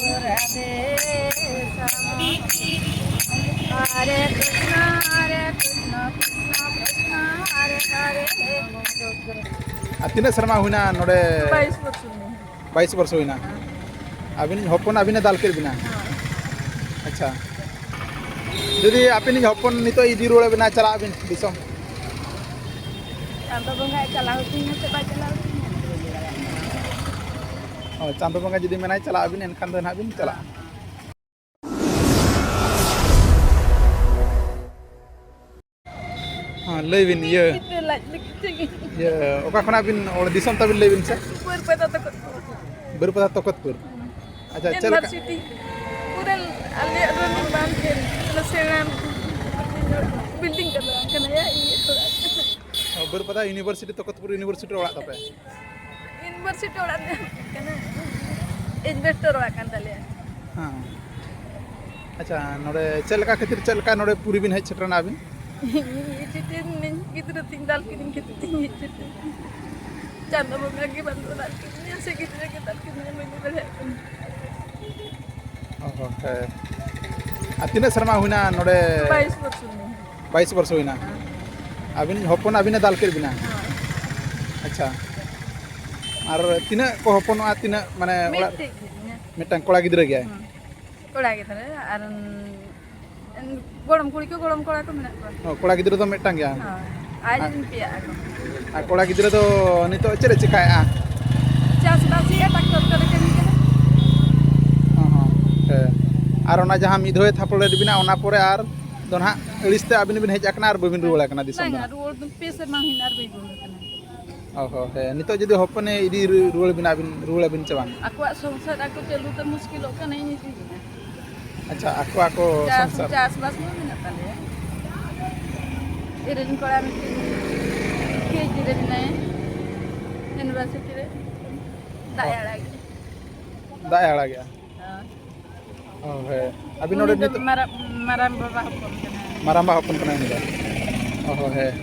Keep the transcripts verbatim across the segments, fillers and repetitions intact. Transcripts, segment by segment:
राधे श्याम। हरे कृष्णा, हरे कृष्णा, कृष्णा कृष्णा, हरे हरे। ᱟᱨ ᱛᱤᱱᱟᱹᱜ ᱥᱮᱨᱢᱟ ᱦᱩᱭᱱᱟ ᱱᱚᱰᱮ? ᱵᱟᱭᱤᱥ ᱵᱚᱪᱷᱚᱨ ᱦᱩᱭᱱᱟ᱾ ᱵᱟᱭᱤᱥ ᱵᱚᱨᱥᱚ ᱦᱩᱭᱱᱟ᱾ ᱟᱹᱵᱤᱱᱤᱡ ᱦᱚᱯᱚᱱ ᱟᱹᱵᱤᱱᱮ ᱫᱟᱞ ᱠᱮᱫ ᱵᱤᱱᱟ? ᱦᱮᱸ᱾ ᱟᱪᱪᱷᱟ, ᱡᱩᱫᱤ ᱟᱹᱵᱤᱱᱤᱡ ᱦᱚᱯᱚᱱ ᱱᱤᱛᱚᱜ ᱤᱫᱤ ᱨᱩᱣᱟᱹᱲ ᱵᱤᱱᱟ, ᱪᱟᱞᱟᱜ ᱟᱹᱵᱤᱱ ᱫᱤᱥᱚᱢ? ᱪᱟᱸᱫᱚ ᱵᱚᱸᱜᱟᱭ ᱪᱟᱞᱟᱣ ᱦᱚᱪᱚᱧᱟ ᱥᱮ ᱵᱟᱭ ᱪᱟᱞᱟᱣ ᱦᱚᱪᱚᱧᱟ? ᱦᱳᱭ, ᱪᱟᱸᱫᱚ ᱵᱚᱸᱜᱟ ᱡᱩᱫᱤ ᱢᱮᱱᱟᱭ ᱪᱟᱞᱟᱜ ᱟᱹᱵᱤᱱ, ᱮᱱᱠᱷᱟᱱ ᱫᱚ ᱱᱟᱦᱟᱜ ᱵᱤᱱ ᱪᱟᱞᱟᱜᱼᱟ᱾ ᱦᱮᱸ, ᱞᱟᱹᱭ ᱵᱤᱱ, ᱤᱭᱟᱹ, ᱜᱤᱫᱽᱨᱟᱹ ᱞᱟᱡ ᱞᱟᱹᱜᱤᱫ ᱛᱮᱜᱮ᱾ ᱤᱭᱟᱹ, ᱚᱠᱟ ᱠᱷᱚᱱᱟᱜ ᱵᱤᱱ, ᱚᱲᱟᱜ ᱫᱤᱥᱚᱢ ᱛᱟᱵᱤᱱ ᱞᱟᱹᱭ ᱵᱤᱱ ᱥᱮ? ᱵᱟᱹᱨᱯᱟᱫᱟ ᱛᱟᱠᱚ᱾ ᱵᱟᱹᱨᱯᱟᱫᱟ ᱛᱚᱠᱚᱛᱯᱩᱨ᱾ ᱟᱪᱪᱷᱟ, ᱪᱮᱫ ᱞᱮᱠᱟ? ᱤᱭᱩᱱᱤᱵᱷᱟᱨᱥᱤᱴᱤ᱾ ᱯᱩᱨᱟᱹ ᱟᱞᱮᱭᱟᱜ ᱫᱚ ᱢᱤᱫ ᱵᱟᱝ ᱜᱮ, ᱱᱟᱥᱮᱱᱟᱜ ᱵᱤᱞᱰᱤᱝ ᱠᱟᱱᱟ, ᱠᱟᱱᱟ ᱭᱟ, ᱤᱭᱟᱹ ᱛᱷᱚᱲᱟ᱾ ᱚ, ᱵᱟᱹᱨᱯᱟᱫᱟ ᱤᱭᱩᱱᱤᱵᱷᱟᱨᱥᱤᱴᱤ, ᱛᱚᱠᱚᱛᱯᱩᱨ ᱤᱭᱩᱱᱤᱵᱷᱟᱨᱥᱤᱴᱤ ᱨᱮ ᱚᱲᱟᱜ ᱛᱟᱯᱮ? ᱤᱭᱩᱱᱤᱵᱷᱟᱨᱥᱤᱴᱤ ᱚᱲᱟᱜ ᱨᱮ ᱠᱟᱱᱟ, ᱮᱡᱵᱮᱥᱴᱟᱨ ᱚᱲᱟᱜ ᱠᱟᱱ ᱛᱟᱞᱮᱭᱟ᱾ ᱦᱮᱸ᱾ ᱟᱪᱪᱷᱟ, ᱱᱚᱰᱮ ᱪᱮᱫ ᱞᱮᱠᱟ ᱠᱷᱟᱹᱛᱤᱨ, ᱪᱮᱫ ᱞᱮᱠᱟ ᱱᱚᱰᱮ ᱯᱩᱨᱤ ᱵᱤᱱ ᱦᱮᱡ ᱥᱮᱴᱮᱨᱮᱱᱟ ᱟᱹᱵᱤᱱ? ᱤᱧ ᱦᱮᱡ ᱥᱮᱴᱮᱨ ᱱᱟᱹᱧ, ᱜᱤᱫᱽᱨᱟᱹ ᱛᱤᱧ ᱫᱟᱞ ᱠᱤᱫᱤᱧ ᱠᱷᱟᱹᱛᱤᱨ ᱛᱤᱧ ᱦᱮᱡ ᱥᱮᱴᱮᱨ ᱱᱟᱹᱧ᱾ ᱪᱟᱸᱫᱚ ᱵᱚᱸᱜᱟ ᱜᱮ ᱵᱟᱹᱱᱩᱜ ᱫᱟᱞ ᱠᱤᱫᱤᱧᱟ ᱥᱮ ᱜᱤᱫᱽᱨᱟᱹ ᱜᱮ ᱫᱟᱞ ᱠᱤᱫᱤᱧᱟ, ᱵᱟᱹᱧ ᱞᱟᱹᱭ ᱫᱟᱲᱮᱭᱟᱜ ᱠᱟᱱᱟ᱾ ᱚ ᱦᱚᱸ, ᱦᱮᱸ᱾ ᱟᱨ ᱛᱤᱱᱟᱹᱜ ᱥᱮᱨᱢᱟ ᱦᱩᱭᱱᱟ ᱱᱚᱰᱮ? ᱵᱟᱭᱤᱥ ᱵᱚᱪᱷᱚᱨ ᱦᱩᱭᱱᱟ᱾ ᱵᱟᱭᱤᱥ ᱵᱚᱨᱥᱚ ᱦᱩᱭᱱᱟ᱾ ᱦᱮᱸ᱾ ᱟᱹᱵᱤᱱᱤᱡ ᱦᱚᱯᱚᱱ ᱟᱹᱵᱤᱱᱮ ᱫᱟᱞ ᱠᱮᱫ ᱵᱤᱱᱟ? ᱦᱮᱸ᱾ ᱟᱪᱪᱷᱟ᱾ ᱟᱨ ᱛᱤᱱᱟᱹᱜ ᱠᱚ ᱦᱚᱯᱚᱱᱚᱜᱼᱟ? ᱛᱤᱱᱟᱹᱜ, ᱢᱟᱱᱮ, ᱚᱲᱟᱜ? ᱢᱤᱫᱴᱮᱡ ᱜᱮ ᱢᱮᱱᱟᱭᱟ᱾ ᱢᱤᱫᱴᱟᱝ ᱠᱚᱲᱟ ᱜᱤᱫᱽᱨᱟᱹ ᱜᱮᱭᱟᱭ? ᱦᱮᱸ᱾ ᱠᱚᱲᱟ ᱜᱤᱫᱽᱨᱟᱹ ᱟᱨ ᱜᱚᱲᱚᱢ ᱠᱩᱲᱤ ᱠᱚ, ᱜᱚᱲᱚᱢ ᱠᱚᱲᱟ ᱠᱚ ᱢᱮᱱᱟᱜ ᱠᱚᱣᱟ᱾ ᱚ, ᱠᱚᱲᱟ ᱜᱤᱫᱽᱨᱟᱹ ᱫᱚ ᱢᱤᱫᱴᱟᱝ ᱜᱮᱭᱟ? ᱦᱳᱭ, ᱟᱡ ᱟᱨ ᱨᱮᱱ ᱯᱮᱭᱟ ᱟᱠᱚ᱾ ᱟᱨ ᱠᱚᱲᱟ ᱜᱤᱫᱽᱨᱟᱹ ᱫᱚ ᱱᱤᱛᱚᱜ ᱪᱮᱫ ᱮ ᱪᱮᱠᱟᱭᱮᱫᱼᱟ? ᱪᱟᱥᱵᱟᱥ ᱜᱮ, ᱴᱨᱟᱠᱴᱚᱨ ᱠᱚᱨᱮ ᱠᱟᱹᱢᱤ ᱠᱟᱱᱟ᱾ ᱚ ᱦᱚᱸ, ᱦᱮᱸ᱾ ᱟᱨ ᱚᱱᱟ ᱡᱟᱦᱟᱸ ᱢᱤᱫ ᱫᱷᱟᱣᱮ ᱛᱷᱟᱯᱚᱲ ᱞᱮᱫ ᱵᱤᱱᱟ, ᱚᱱᱟ ᱯᱚᱨᱮ ᱟᱨ ᱫᱚ ᱱᱟᱦᱟᱜ ᱟᱹᱲᱤᱥ ᱛᱮ ᱟᱹᱵᱤᱱ ᱵᱤᱱ ᱦᱮᱡ ᱟᱠᱟᱱᱟ ᱟᱨ ᱵᱟᱹᱵᱤᱱ ᱨᱩᱣᱟᱹᱲ ᱟᱠᱟᱱᱟ ᱫᱤᱥᱚᱢ ᱫᱚ ᱵᱟᱝᱟ, ᱱᱟᱦᱟᱜ? ᱨᱩᱣᱟᱹᱲ ᱫᱚ ᱯᱮ ᱥᱮᱨᱢᱟ ᱦᱩᱭᱱᱟ ᱟᱨ ᱵᱟᱹᱧ ᱨᱩᱣᱟᱹᱲ ᱟᱠᱟᱱᱟ᱾ ᱚ ᱦᱚᱸ, ᱦᱮᱸ᱾ ᱱᱤᱛᱚᱜ ᱡᱩᱫᱤ ᱦᱚᱯᱚᱱᱮ ᱤᱫᱤ ᱨᱩ-, ᱨᱩᱣᱟᱹᱲ ᱵᱤᱱᱟ, ᱟᱹᱵᱤᱱ ᱨᱩᱣᱟᱹᱲ ᱟᱹᱵᱤᱱ ᱪᱮ ᱵᱟᱝ? ᱟᱠᱚᱣᱟᱜ ᱥᱚᱝᱥᱟᱨ ᱟᱠᱚ ᱪᱟᱹᱞᱩ ᱛᱮ ᱢᱩᱥᱠᱤᱞᱚᱜ ᱠᱟᱱᱟ, ᱤᱧ ᱤᱫᱤᱭᱮᱭᱟ᱾ ᱟᱪᱪᱷᱟ, ᱟᱠᱚ, ᱟᱠᱚ ᱪᱟᱥ, ᱥᱚᱝᱥᱟᱨ᱾ ᱪᱟᱥᱵᱟᱥ ᱢᱟ ᱢᱮᱱᱟᱜ ᱛᱟᱞᱮᱭᱟ᱾ ᱤᱧ ᱨᱮᱱ ᱠᱚᱲᱟ ᱢᱤᱫᱴᱤᱡ ᱠᱮᱡᱤ ᱨᱮ ᱢᱮᱱᱟᱭᱟ, ᱤᱭᱩᱱᱤᱵᱷᱟᱨᱥᱤᱴᱤ ᱨᱮ ᱫᱟᱜ ᱮ ᱚ᱾ ᱟᱲᱟᱜᱮᱜᱼᱟ᱾ ᱫᱟᱜ ᱮ ᱟᱲᱟᱜᱮᱜᱼᱟ᱾ ᱦᱳᱭ᱾ ᱚ, ᱦᱮᱸ᱾ ᱟᱹᱵᱤᱱ ᱩᱱᱤ ᱱᱚᱰᱮ ᱫᱚ ᱱᱤᱛᱚᱜ ᱢᱟᱨᱟᱝ, ᱢᱟᱨᱟᱝ ᱵᱟᱵᱟ ᱦᱚᱯᱚᱱ ᱠᱟᱱᱟᱭ᱾ ᱢᱟᱨᱟᱝᱵᱟ ᱦᱚᱯᱚᱱ ᱠᱟᱱᱟᱭ ᱩᱱᱤ ᱫᱚ? ᱚ, ᱦᱚᱸ, ᱦᱮᱸ᱾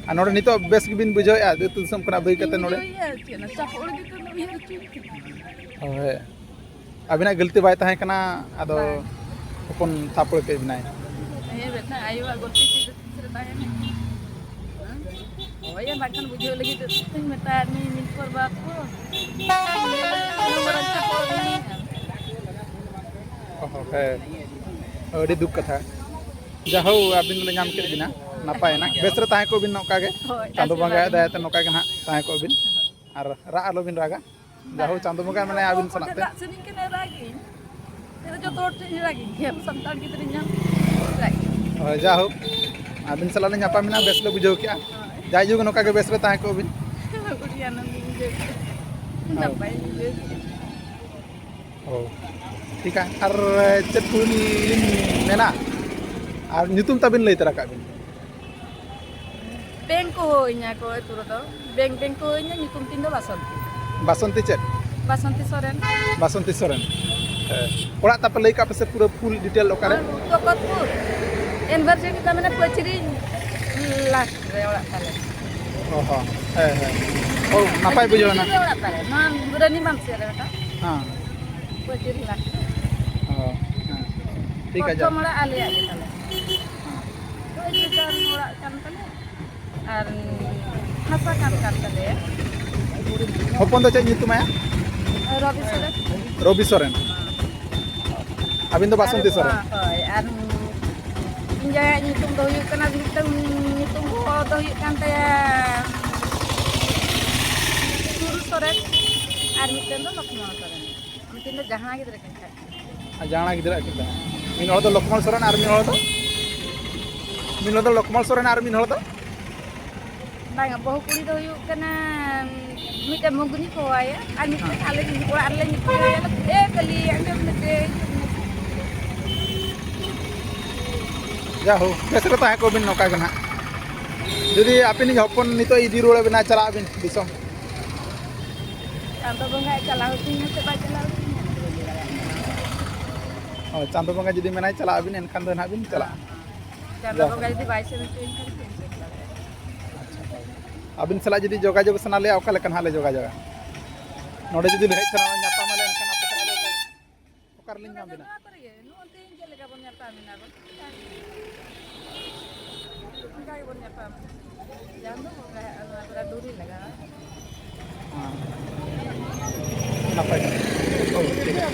ᱟᱨ ᱱᱚᱰᱮ ᱱᱤᱛᱚᱜ ᱵᱮᱥ ᱜᱮᱵᱤᱱ ᱵᱩᱡᱷᱟᱹᱣᱮᱫᱼᱟ, ᱟᱹᱛᱩ ᱫᱤᱥᱚᱢ ᱠᱷᱚᱱᱟᱜ ᱵᱟᱹᱜᱤ ᱠᱟᱛᱮ ᱤᱧ ᱱᱚᱰᱮ? ᱵᱩᱡᱷᱟᱹᱣᱮᱫᱼᱟ ᱪᱮᱫ, ᱚᱱᱟ ᱪᱟᱯᱚᱲ ᱜᱮᱛᱚ ᱫᱚᱢᱮ ᱟᱹᱪᱩᱨ ᱠᱟᱱᱟ᱾ ᱚ, ᱦᱮᱸ᱾ ᱟᱹᱵᱤᱱᱟᱜ ᱜᱟᱹᱞᱛᱤ ᱵᱟᱭ ᱛᱟᱦᱮᱸ ᱠᱟᱱᱟ, ᱟᱫᱚ ᱵᱟᱝ᱾ ᱦᱚᱯᱚᱱ ᱛᱷᱟᱯᱚᱲ ᱠᱮᱫ ᱵᱤᱱᱟᱭ᱾ ᱦᱮᱸ, ᱵᱮᱴᱟ, ᱟᱭᱳᱣᱟᱜ ᱜᱟᱹᱞᱛᱤ ᱪᱮᱫ ᱨᱮ ᱛᱟᱦᱮᱱᱟ? ᱦᱳᱭ, ᱵᱟᱝᱠᱷᱟᱱ ᱵᱩᱡᱷᱟᱹᱣ ᱞᱟᱹᱜᱤᱫ ᱛᱮ ᱢᱮᱛᱟᱫ ᱢᱮᱭᱟ, ᱢᱤᱫ ᱯᱚᱨ ᱵᱟᱨ ᱯᱚᱨ᱾ ᱚ, ᱦᱮᱸ, ᱟᱹᱰᱤ ᱫᱩᱠ ᱠᱟᱛᱷᱟ᱾ ᱡᱟᱦᱳ, ᱟᱹᱵᱤᱱ ᱫᱚᱞᱮ ᱧᱟᱢ ᱠᱮᱫ ᱵᱤᱱᱟ, ᱱᱟᱯᱟᱭᱮᱱᱟ᱾ ᱵᱮᱥ ᱨᱮ ᱛᱟᱦᱮᱸ ᱠᱚᱜ ᱵᱤᱱ ᱱᱚᱝᱠᱟ ᱜᱮ᱾ ᱦᱳᱭ, ᱪᱟᱸᱫᱳ ᱟᱥᱤᱨᱵᱟᱫᱽ ᱵᱚᱸᱜᱟᱭ ᱫᱟᱭᱟ ᱛᱮ ᱱᱚᱝᱠᱟ ᱜᱮ ᱱᱟᱦᱟᱜ ᱛᱟᱦᱮᱸ ᱠᱚᱜ ᱵᱤᱱ᱾ ᱟᱨ ᱨᱟᱜ ᱟᱞᱚ ᱵᱤᱱ ᱨᱟᱜᱟ᱾ ᱡᱟᱦᱳ, ᱪᱟᱸᱫᱳ ᱵᱚᱸᱜᱟ ᱢᱟᱱᱮ ᱟᱹᱵᱤᱱ ᱥᱟᱞᱟᱜ ᱛᱮ᱾ ᱨᱟᱜ ᱥᱟᱱᱟᱧ ᱠᱟᱱᱟ, ᱨᱟᱜ ᱤᱧ᱾ ᱱᱤᱛᱚᱜ ᱡᱚᱛᱚ ᱦᱚᱲ ᱴᱷᱮᱱ ᱨᱟᱜ ᱤᱧ᱾ ᱦᱮᱸ, ᱥᱟᱱᱛᱟᱲ ᱜᱤᱫᱽᱨᱟᱹᱧ ᱧᱟᱢ ᱠᱮᱫ, ᱨᱟᱜ ᱤᱧ᱾ ᱦᱳᱭ, ᱡᱟᱦᱳᱠ, ᱟᱹᱵᱤᱱ ᱥᱟᱞᱟᱜ ᱞᱤᱧ ᱧᱟᱯᱟᱢ ᱮᱱᱟ, ᱵᱮᱥ ᱞᱮ ᱵᱩᱡᱷᱟᱹᱣ ᱠᱮᱜᱼᱟ᱾ ᱦᱳᱭ᱾ ᱡᱟᱭᱡᱩᱜᱽ, ᱱᱚᱝᱠᱟ ᱜᱮ ᱵᱮᱥ ᱨᱮ ᱛᱟᱦᱮᱸ ᱠᱚᱜ ᱵᱤᱱ᱾ ᱟᱹᱰᱤ ᱟᱱᱚᱱᱫᱤᱧ ᱵᱩᱡᱷᱟᱹᱣ ᱠᱮᱫᱟ᱾ ᱦᱳᱭ᱾ ᱱᱟᱯᱟᱭᱤᱧ ᱵᱩᱡᱷᱟᱹᱣ ᱠᱮᱫᱟ᱾ ᱚ, ᱴᱷᱤᱠᱟ᱾ ᱟᱨ ᱪᱮᱫ ᱠᱚᱞᱤᱧ ᱢᱮᱱᱟ? ᱟᱨ ᱧᱩᱛᱩᱢ ᱛᱟᱵᱤᱱ ᱞᱟᱹᱭ ᱛᱟᱨᱟ ᱠᱟᱜ ᱵᱤᱱ᱾ ᱵᱮᱝ ᱠᱚ ᱦᱚᱦᱚ ᱤᱧᱟ ᱠᱚ ᱟᱹᱛᱩ ᱨᱮᱫᱚ᱾ ᱵᱮᱝ, ᱵᱮᱝ ᱠᱚ ᱦᱚᱦᱚ ᱤᱧᱟ, ᱧᱩᱛᱩᱢ ᱛᱤᱧ ᱫᱚ ᱵᱟᱥᱚᱱᱛᱤ᱾ ᱵᱟᱥᱚᱱᱛᱤ ᱪᱮᱫ? ᱵᱟᱥᱚᱱᱛᱤ ᱥᱚᱨᱮᱱ᱾ ᱵᱟᱥᱚᱱᱛᱤ ᱥᱚᱨᱮᱱ᱾ ᱦᱮᱸ᱾ ᱚᱲᱟᱜ ᱛᱟᱯᱮ ᱞᱟᱹᱭ ᱠᱟᱜ ᱯᱮ ᱥᱮ ᱯᱩᱨᱟᱹ ᱯᱷᱩᱞ ᱰᱤᱴᱮᱞ ᱚᱠᱟᱨᱮ? ᱟᱨ ᱛᱚᱠᱚᱛᱯᱩᱨ᱾ ᱤᱭᱩᱱᱤᱵᱷᱟᱨᱥᱤᱴᱤ ᱫᱚ ᱢᱟᱱᱮ ᱯᱟᱹᱪᱨᱤ ᱞᱟᱥᱴ ᱨᱮ ᱚᱲᱟᱜ ᱛᱟᱞᱮ᱾ ᱚ ᱦᱚᱸ᱾ ᱦᱮᱸ, ᱦᱮᱸ᱾ ᱚ, ᱱᱟᱯᱟᱭ ᱵᱩᱡᱷᱟᱹᱣ ᱮᱱᱟ᱾ ᱯᱟᱹᱪᱨᱤ ᱚᱲᱟᱜ ᱛᱟᱞᱮ᱾ ᱱᱚᱣᱟ ᱨᱟᱱᱤ ᱵᱟᱸᱫᱷ ᱥᱮᱫ ᱨᱮ ᱢᱤᱫᱴᱟᱝ᱾ ᱦᱮᱸ᱾ ᱯᱟᱹᱪᱨᱤ ᱞᱟᱥᱴ ᱨᱮ᱾ ᱚ, ᱦᱮᱸ᱾ ᱴᱷᱤᱠ ᱟᱪᱷᱮ᱾ ᱯᱨᱚᱛᱷᱚᱢ ᱚᱲᱟᱜ ᱟᱞᱮᱭᱟᱜ ᱜᱮ ᱛᱟᱞᱮ᱾ ᱦᱮᱸ᱾ ᱦᱳᱭ, ᱡᱮ ᱡᱟᱨ ᱚᱲᱟᱜ ᱠᱟᱱ ᱛᱟᱞᱮ᱾ ᱟᱨ ᱦᱟᱥᱟ ᱠᱟᱱ ᱠᱟᱱ ᱛᱟᱞᱮᱭᱟ᱾ ᱦᱚᱯᱚᱱ ᱫᱚ ᱪᱮᱫ ᱧᱩᱛᱩᱢ ᱟᱭᱟ? ᱨᱚᱵᱤ ᱥᱚᱨᱮᱱ᱾ ᱨᱚᱵᱤ ᱥᱚᱨᱮᱱ᱾ ᱟᱹᱵᱤᱱ ᱫᱚ ᱵᱟᱥᱚᱱᱛᱤ ᱟᱨ, ᱥᱚᱨᱮᱱ? ᱦᱳᱭ, ᱟᱨ ᱤᱧ ᱡᱟᱶᱟᱭᱟᱜ ᱧᱩᱛᱩᱢ ᱫᱚ ᱦᱩᱭᱩᱜ ᱠᱟᱱᱟ, ᱢᱤᱫᱴᱟᱝ ᱧᱩᱛᱩᱢ ᱫᱚ ᱦᱩᱭᱩᱜ ᱠᱟᱱ ᱛᱟᱭᱟ ᱥᱩᱨᱩ ᱥᱚᱨᱮᱱ ᱟᱨ ᱢᱤᱫᱴᱟᱝ ᱫᱚ ᱞᱚᱠᱷᱢᱚᱬ ᱥᱚᱨᱮᱱ᱾ ᱩᱱᱠᱤᱱ ᱫᱚ ᱡᱟᱦᱟᱸ ᱜᱤᱫᱽᱨᱟᱹ ᱠᱤᱱ ᱠᱷᱟᱡ᱾ ᱟᱨ ᱡᱟᱦᱟᱸ ᱜᱤᱫᱽᱨᱟᱹ ᱟᱹᱠᱤᱱ ᱛᱟᱦᱮᱸ᱾ ᱢᱤᱫ ᱦᱚᱲ ᱫᱚ ᱞᱚᱠᱷᱢᱚᱬ ᱥᱚᱨᱮᱱ ᱟᱨ ᱢᱤᱫ ᱦᱚᱲ ᱫᱚ, ᱢᱤᱫ ᱦᱚᱲ ᱫᱚ ᱞᱚᱠᱷᱢᱚᱬ ᱥᱚᱨᱮᱱ ᱟᱨ ᱢᱤᱫ ᱦᱚᱲ ᱫᱚ? ᱵᱟᱝᱟ, ᱵᱟᱹᱦᱩ ᱠᱩᱲᱤ ᱫᱚ ᱦᱩᱭᱩᱜ ᱠᱟᱱᱟ, ᱢᱤᱫᱴᱮᱱ ᱢᱩᱜᱽᱱᱤ ᱠᱚ ᱦᱚᱦᱚᱣᱟᱭᱟ, ᱟᱨ ᱢᱤᱫᱴᱮᱱ ᱦᱮᱸ᱾ ᱟᱞᱮ ᱚᱲᱟᱜ ᱨᱮᱞᱮ ᱧᱩᱛᱩᱢ ᱟᱭᱟ, ᱮ ᱠᱟᱹᱞᱤ, ᱟᱸᱡᱚᱢ ᱢᱮᱥᱮ, ᱦᱤᱡᱩᱜ ᱢᱮᱥᱮ᱾ ᱡᱟᱦᱳ, ᱵᱮᱥ ᱨᱮ ᱛᱟᱦᱮᱸ ᱠᱚᱜ ᱵᱤᱱ ᱱᱚᱝᱠᱟ ᱜᱮ ᱱᱟᱦᱟᱜ᱾ ᱡᱩᱫᱤ ᱟᱹᱵᱤᱱᱤᱡ ᱦᱚᱯᱚᱱ ᱱᱤᱛᱚᱜ ᱤᱫᱤ ᱨᱩᱣᱟᱹᱲ ᱵᱮᱱᱟ, ᱪᱟᱞᱟᱜ ᱟᱹᱵᱤᱱ ᱫᱤᱥᱚᱢ? ᱪᱟᱸᱫᱚ ᱵᱚᱸᱜᱟᱭ ᱪᱟᱞᱟᱣ ᱦᱚᱪᱚᱧᱟ ᱥᱮ ᱵᱟᱭ ᱪᱟᱞᱟᱣ ᱦᱚᱪᱚᱧᱟ, ᱚᱱᱟ ᱫᱚ ᱵᱟᱹᱧ ᱞᱟᱹᱭ ᱫᱟᱲᱮᱭᱟᱜ ᱠᱟᱱᱟ᱾ ᱦᱳᱭ, ᱪᱟᱸᱫᱚ ᱵᱚᱸᱜᱟ ᱡᱩᱫᱤ ᱢᱮᱱᱟᱭ ᱪᱟᱞᱟᱜ ᱟᱹᱵᱤᱱ, ᱮᱱᱠᱷᱟᱱ ᱫᱚ ᱱᱟᱦᱟᱜ ᱵᱤᱱ ᱪᱟᱞᱟᱜᱼᱟ᱾ ᱪᱟᱸᱫᱚ ᱡᱟᱦᱳ᱾ ᱵᱚᱸᱜᱟ ᱡᱩᱫᱤ ᱵᱟᱭ ᱥᱮᱱ ᱦᱚᱪᱚᱭᱟᱹᱧ ᱠᱷᱟᱱ ᱪᱮᱫ ᱤᱧ ᱪᱤᱠᱟᱹ ᱫᱟᱲᱮᱭᱟᱜᱼᱟ? ᱟᱪᱪᱷᱟ, ᱦᱳᱭ᱾ ᱟᱹᱵᱤᱱ ᱥᱟᱞᱟᱜ ᱡᱩᱫᱤ ᱡᱳᱜᱟᱡᱳᱜᱽ ᱥᱟᱱᱟ ᱞᱮᱭᱟ, ᱚᱠᱟ ᱞᱮᱠᱟ ᱱᱟᱦᱟᱜ ᱞᱮ ᱡᱳᱜᱟᱡᱳᱜᱟ? ᱱᱚᱰᱮ ᱡᱩᱫᱤ ᱞᱮ ᱦᱮᱡ ᱥᱮᱱᱚᱜᱼᱟ, ᱧᱟᱯᱟᱢ ᱟᱞᱮ, ᱮᱱᱠᱷᱟᱱ ᱟᱯᱮ ᱥᱟᱞᱟᱜ ᱫᱚ ᱚᱠᱟ ᱚᱠᱟ ᱨᱮᱞᱤᱧ ᱧᱟᱢ ᱵᱤᱱᱟ? ᱱᱚᱣᱟ ᱠᱚᱨᱮ ᱜᱮ, ᱱᱚᱜᱼᱚᱭ ᱛᱮᱦᱮᱧ ᱪᱮᱫ ᱞᱮᱠᱟ ᱵᱚᱱ ᱧᱟᱯᱟᱢ ᱮᱱᱟ ᱵᱚᱱ? ᱚᱱᱠᱟ ᱜᱮᱵᱚᱱ ᱧᱟᱯᱟᱢᱟ᱾ ᱡᱟᱦᱟᱸ ᱫᱚ ᱵᱚᱸᱜᱟ ᱱᱚᱣᱟ ᱠᱚᱨᱮ ᱰᱩᱨᱤ ᱞᱟᱜᱟᱜᱼᱟ᱾ ᱦᱮᱸ᱾ ᱱᱟᱯᱟᱭ ᱜᱮ᱾ ᱚ, ᱴᱷᱤᱠ ᱜᱮᱭᱟ᱾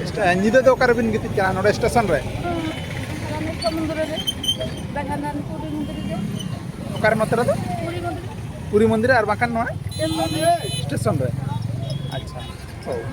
ᱥᱴᱮ-, ᱧᱤᱫᱟᱹ ᱫᱚ ᱚᱠᱟ ᱨᱮᱵᱤᱱ ᱜᱤᱛᱤᱡ ᱠᱟᱱᱟ? ᱱᱚᱰᱮ ᱥᱴᱮᱥᱚᱱ ᱨᱮ? ᱦᱮᱸ, ᱱᱤᱛᱚᱜ ᱢᱚᱱᱫᱤᱨ ᱨᱮ, ᱡᱟᱜᱟᱱᱱᱟᱛᱷ ᱯᱩᱨᱤ ᱢᱚᱱᱫᱤᱨ ᱨᱮ᱾ ᱚᱠᱟᱨᱮ ᱱᱚᱛᱮ ᱨᱮᱫᱚ? ᱯᱩᱨᱤ ᱢᱚᱱᱫᱤᱨ᱾ ᱯᱩᱨᱤ ᱢᱚᱱᱫᱤᱨ ᱨᱮ, ᱟᱨ ᱵᱟᱝᱠᱷᱟᱱ ᱱᱚᱣᱟ? ᱥᱴᱮᱥᱚᱱ ᱨᱮ᱾ ᱥᱴᱮᱥᱚᱱ ᱨᱮ᱾ ᱟᱪᱪᱷᱟ᱾ ᱦᱳᱭ᱾